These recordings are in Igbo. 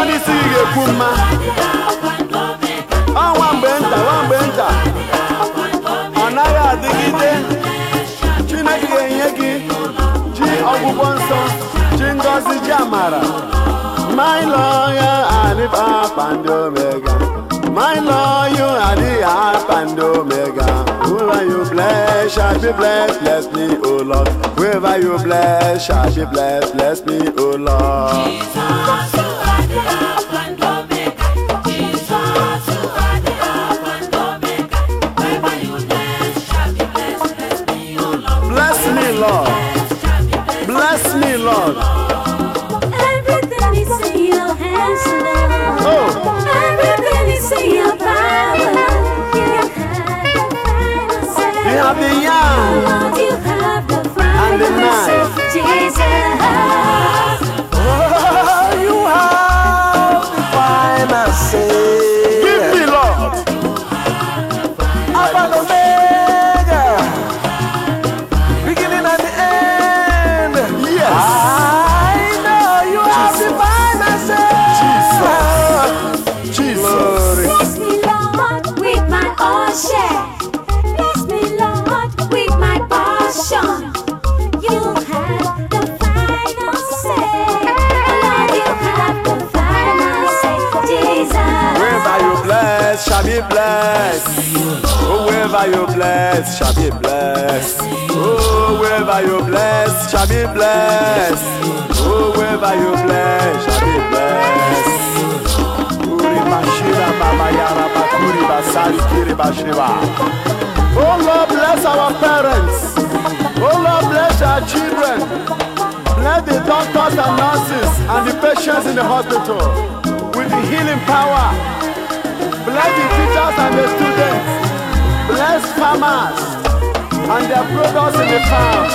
Ndị isi gị ga-ekwu mma. Ọ nwa mgbe nta, nwa mgbe nta. Ọ naghị adịgide. Chineke ga-enye gị ji ọgwụgwọ nsọ, ji ngọzi, ji amara. My Lord, you are the Alpha and Omega. My Lord, you are the Alpha and Omega. Whoever you bless shall be blessed. Bless me, O Lord. Whoever you bless shall be blessed. Bless me, O Lord. Jesus, you are the Alpha and Omega. Jesus, you are the Alpha and Omega. Whoever you bless shall be blessed. Bless me, O Lord. Bless me, Lord. Shall be blessed. Bless me, Lord. Everything is in your hands, Lord. Oh. Everything is in your power. You have the final say. You have the yam Lord, you have the and the final say. knife. Jesus. Oh, you have the final say. Give me, Lord. Alpha and Omega, beginning and the end. Yes. I know you have the final say. Jesus. Jesus. Bless me, Lord, with my all share. Bless me, Lord, with my portion. You have the final say. Lord, you have the final say. Jesus. Whoever you bless shall be blessed. Oh, whoever you bless shall be blessed. Oh, whoever you bless shall be blessed. Oh, whoever you bless shall be blessed. Uri bashira baba yara bakuri basari kiri bashiba. Oh Lord, bless our parents. Oh Lord, bless our children. Bless the doctors and nurses and the patients in the hospital with the healing power. Bless the teachers and the students. Bless farmers and their products in the farm.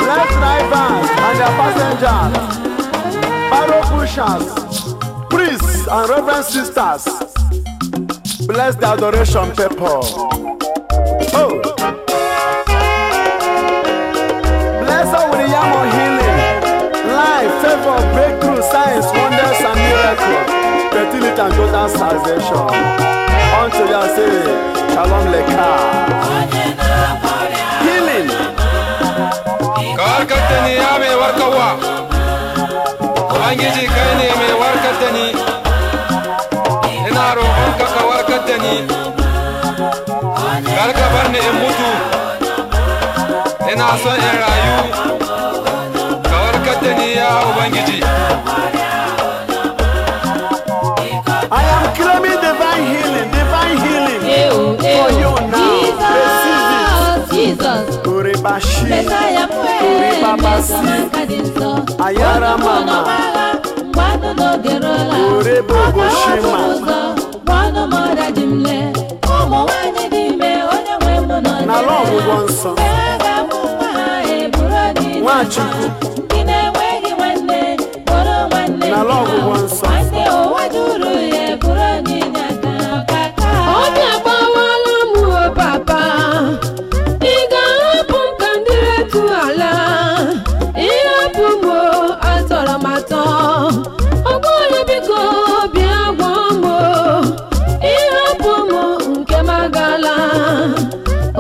Bless drivers and their passengers. Barrow pushers, priests and reverend sisters. Bless the adoration people. Oh. Bless us with the yam of healing, life, favor, breakthrough, signs, wonders, and miracles, fertility and total salvation. Unto you I say, Shalom Leka. Healing. Ka warkar da ni, ya mai warkarwa. Ubangiji, kai ne mai warkar da ni. Ina roƙonka ka warkar da ni. Kar ka bar ni in mutu. Ina son in rayu. Ka warkar da ni, ya Ubangiji. I am claiming divine healing for you now. Receive it. Jesus, Uribashi, Mesaya m wee Uribabasi, mesoma dị nsọ. Ayara mama. Mgbanụ n'oge ruola. Ureboboshima. Ụzọ gbanụ m ọrịa dị m lee. Ụmụ nwanyị dị ime, onye nwe m nọ. N'ala ọgwụgwọ nsọ. Mgbe ha ga-amụ nwa ha eburu onyinye. Nwachukwu. Ndị na-enweghị nwanne bụrụ nwanne. N'ala ọgwụgwọ nsọ. Nwanne ụwa juru ya eburu onyinye aka ọkaka. Obi agbawala m o, papa. Ị ga-ahapụ m ka m dịrị etu ala? Ịhapụ m o, atọrọ m atọ. Ọgbọla, biko bịa gwọọ m o. Ịhapụ m, nke m agala.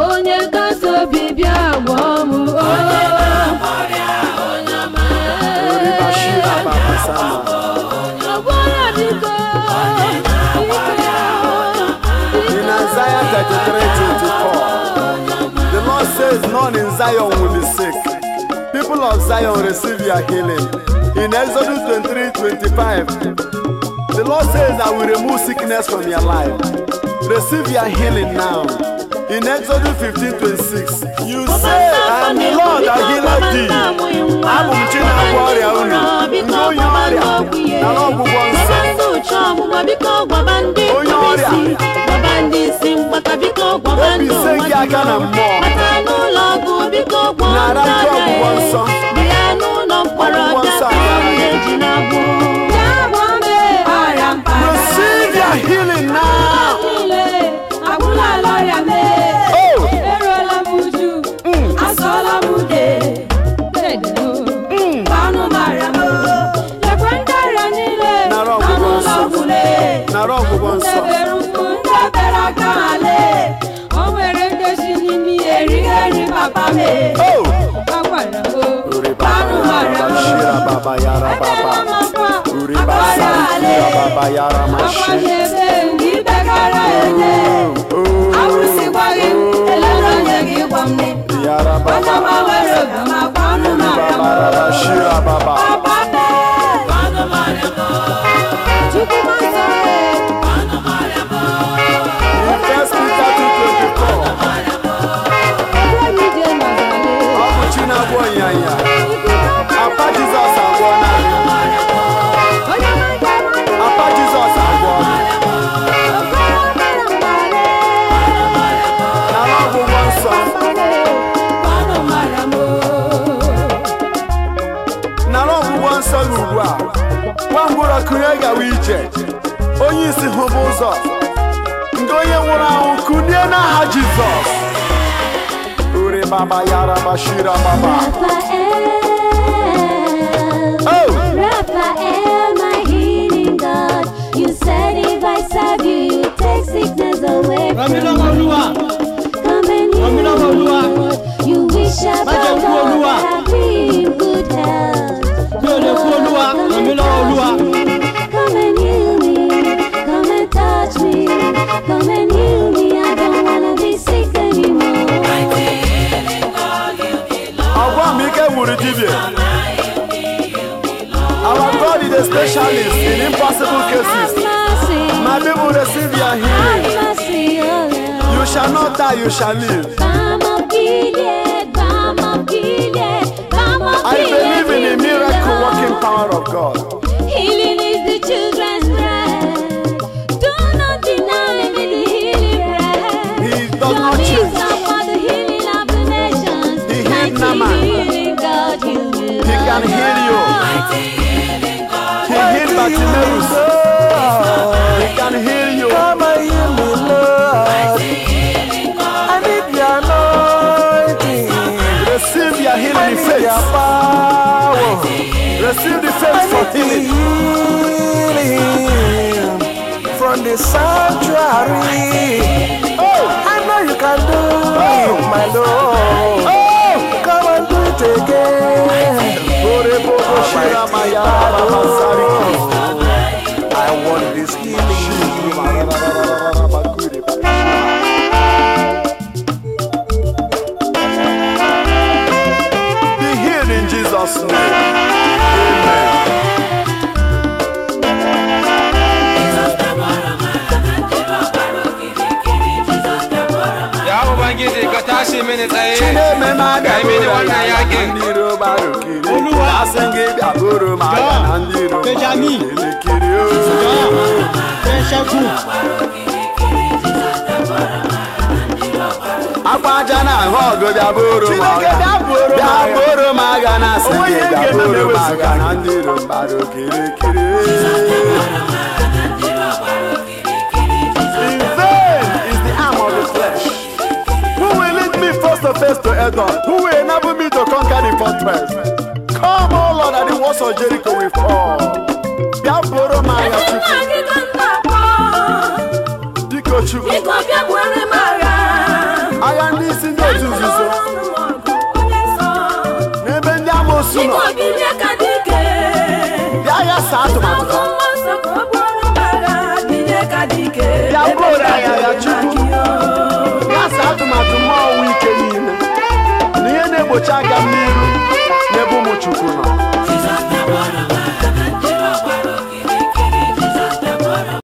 Onye nkasi obi, bịa gwọọ m o. Uribashira Baba Sama. Ọgbọla, biko, biko. In Isaiah 33:24, the Lord says, "None in Zion will be sick." People of Zion, receive your healing. In Exodus 23:25, the Lord says, "I will remove sickness from your life." Receive your healing now. In Exodus 15:26, you say, "I am the Lord that healeth thee." Abụ m Chi na-agwọ ọrịa unu. Ndị onye ọrịa, nara ọgwụgwọ nsọ. Onye ọrịa. Ebise gị aka na mmụọ. Nara ndị ọgwụgwọ nsọ. Ọgwụgwọ nsọ abịara gị. Receive your healing now. Oh, Eruola m uju, asọla m ude. Gbanụ mara m, lekwe ndị ọrịa niile. Nara ọgwụgwọ. Oh! Akwara m o. Uriba Anụ mara m o. Shira baba yara Ebela baba. m akwa. Uriba Akwara ale. Shira baba yara mashi. Akwa n'ebe ndị bekara ele. Oh! Arụsịkwaghị m, elele onye gị gwa m ne. Yara Onye baba. ọma nwere obi ọma, kwa anụ mara m Baba o. Shira baba. Papa mee. Chukwu m nsọ ee. In First Peter 2:24. Ebe anyị je nọgale. Ọ bụ chi na-agwọ ịnyanya. Ikuku Apa Jizọs agwọ naanị. onye ọma ga-ama m. Apa Jizọs agwọ. Okoro mara mgbale. Nara ọgwụgwọ nsọ. Nara ọgwụgwọ nsọ gị ugbu a. Nwa ngwụrọ kụnye gawa ije. Onye isi hụba ụzọ. Nke onye nwụrụ anwụ kunie n'aha Jizọs. Uri baba yara bashira baba. Raphael, Oh! Raphael, my healing God. You said if I serve you, you take sickness away Ràn mí from lọ́wọ́ me. Olúwa. Come and Ràn mí heal lọ́wọ́ me, Olúwa. Lord. You wish Má jẹ́ above kú all Olúwa. that I be in good health. Mi ò lè kú Olúwa. Come Ràn mí and lọ́wọ́ Olúwa. touch me. Come and heal me. Come and touch me. Come and heal me. I don't wanna be sick anymore. Ọgwa m ike wuru dibịa. Our God is a specialist in impossible Have cases. mercy. My people receive your Have healing. mercy, oh Lord. You shall not die, you shall live. Balm of Gilead, balm of Gilead, balm of I Gilead, believe in the heal me, miracle Lord. working power of God. Healing is the children's bread. Do not deny me the healing bread. He does Your not change. knees are for the healing of the nations. He healed Mighty Naaman. healing God, heal me, He can Lord. heal you. He healed Bartimaeus. He can heal you. Come and heal me, Lord. I need your anointing. Receive your I healing in need faith. your power. Receive the I faith for need the healing. healing from the sanctuary. Oh! I know you can do it, my Lord. Oh! Come and do it again. Ore bobo shira maya baba sari. I want this healing. Be healed in Jesus' name. Amen. Ya Ubangiji ka tashi mini tsaye. Chineme m Ka yi mini abịa wannan yakin. ndị iro gbara okirikiri. Olúwa. Asị gị bịa buru m agha na ndị iro gbara Benjamin. okirikiri. Fẹ́ ṣẹ́gun. Akwa aja na-ahụ ọgụ bịa buru m Chineke agha. bịa buru m Bịa agha. buru m agha na asị Onwe gị ihe bịa ga-eme ma buru m ewezuga agha na ndị iro gbara okirikiri. In vain is the arm of the flesh. Who will lead me face to face to Edom? Who will enable me to conquer the fortress? Come, O Lord, and the walls of Jericho will fall. Bịa buru m agha Ezi nna Chukwu. gị ka m na-akpọ. Biko Chukwu. Biko bịa buoro m agha. Agha ndị isi ndị otu nzuzo Ọrụ m ọgụ, onye nsọ. n'ebe ndị amoosu nọ. Biko bilie ka dike. Bịa ya saa atụmatụ Ọkụ ha. mmụọ nsọ ka ọ buoro m agha. Bilie ka dike. Bịa buoro agha ya, Chukwu. Gị, o. Ya saa atụmatụ mmụọ ọnwụ ike niile na ihe na-egbochi aga m n'iru n'ebe ụmụ Chukwu nọ.